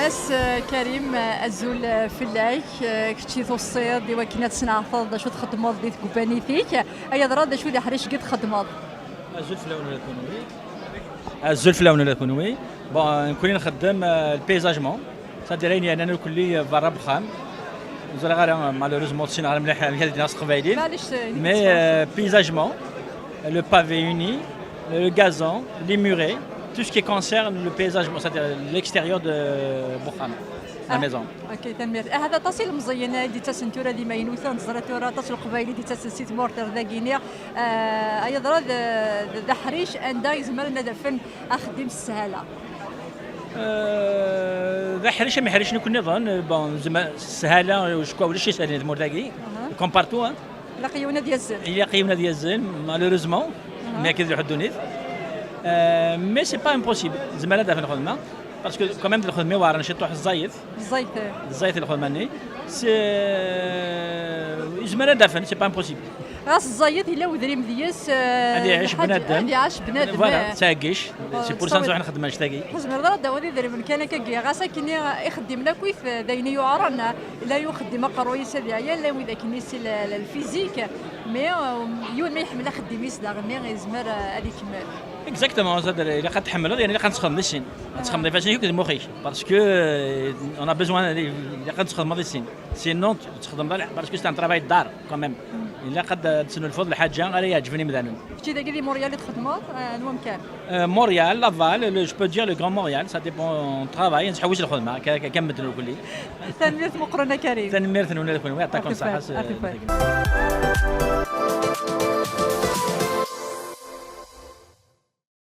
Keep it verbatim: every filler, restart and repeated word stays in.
Ass, eh, Karim, eh, azul, eh, fell-ak. Eh, kečč i tuṣṣiḍ i wakken ad tesneɛteḍ d acu txeddmeḍ di tgubbanit-ik. Ay aḍra, d acu d aḥric i txeddmeḍ? Azul fell-awen ula d kenwi. Azul fell-awen ula d kenwi. Bon, nekkni nxeddem, eh, le paysagement. C'est-à-dire ayen yernan irkelli, eh, berra n uxxam. Ur ẓriɣ ara, malheureusement, ur ssineɣ ara mliḥ amek ad d-iniɣ s teqbaylit. Maɛlic, eh, mais, euh, paysagement, le pavé uni, le gazon, les murets, tout ce qui concerne le paysagement, c'est-à-dire l'extérieur de buxxam, la maison. Ok, tanemmirt. Ahat aṭas ilemẓiyen i d-ittasen tura d imaynuten, teẓriḍ tura aṭas n Leqbayel i d-ittasen si tmurt ar dagi-nni. Eh, ay aḍra, d, d, d aḥric anda i zemren ad afen axeddim s sshala. Euh, d aḥric am iḥricen akk nniḍen, bon, zma-, s sshala, acku ulac isehlen di tmurt-agi, comme partout, hein. Ilaq yiwen ad yazzel. Ilaq yiwen ad yazzel, malheureusement, mi akka d lḥedd ddunit. Euh, mais c'est pas impossible. Zemren ad afen lxedma, parce que quand même d lxedma iweɛren ciṭuḥ, ẓẓayet. Ẓẓayet. Ẓẓayet lxedma-nni. C'est, euh, zemren ad afen, c'est pas impossible. Ɣas ẓẓayet, yella wedrim deg-s, eh, ad iɛic lḥaǧa, bnadem. Ad iɛic bnadem, voilà, eh. Ttɛeggic. C'est pour ça nruḥ nxeddem annect-agi. Ur tezmireḍ ara ad d-tawiḍ idrimen kan akka-agi. Ɣas akken i, ixeddimen akkit, eh, d ayen yuɛren, eh, la uxeddim aqerruy-is ad iɛya, la wid akken i si le, le, le physique. Mais, euh, yiwen ma iḥemmel axeddim-is daɣen, yezmer, eh, ad ikemmel. Exactement, c'est-à-dire, ilaq ad tḥemmleḍ, yani ilaq ad txedmeḍ i sin. Ad txedmeḍ ifassen-ik akked mux-ik. Parce que, euh, on a besoin, ilaq ad txedmeḍ i sin. Sinon, txedmeḍ ala, parce que c'est un travail d'art, quand même. Ilaq ad, ad tesnulfuḍ lḥaǧa ara yeɛǧben imdanen. Kečč dagi di Montréal i txedmeḍ, eh, anwa amkan? Euh, Montréal, Laval, le, je peux dire le Grand Montréal, ça dépend, on travaille, nettḥewwis lxedma, ka, ka, ka medden irkelli. Tanemmirt meqqren a Karim. Tanemmirt-nwen a kunwi, yeɛṭikum ṣṣeḥḥa. Atifat.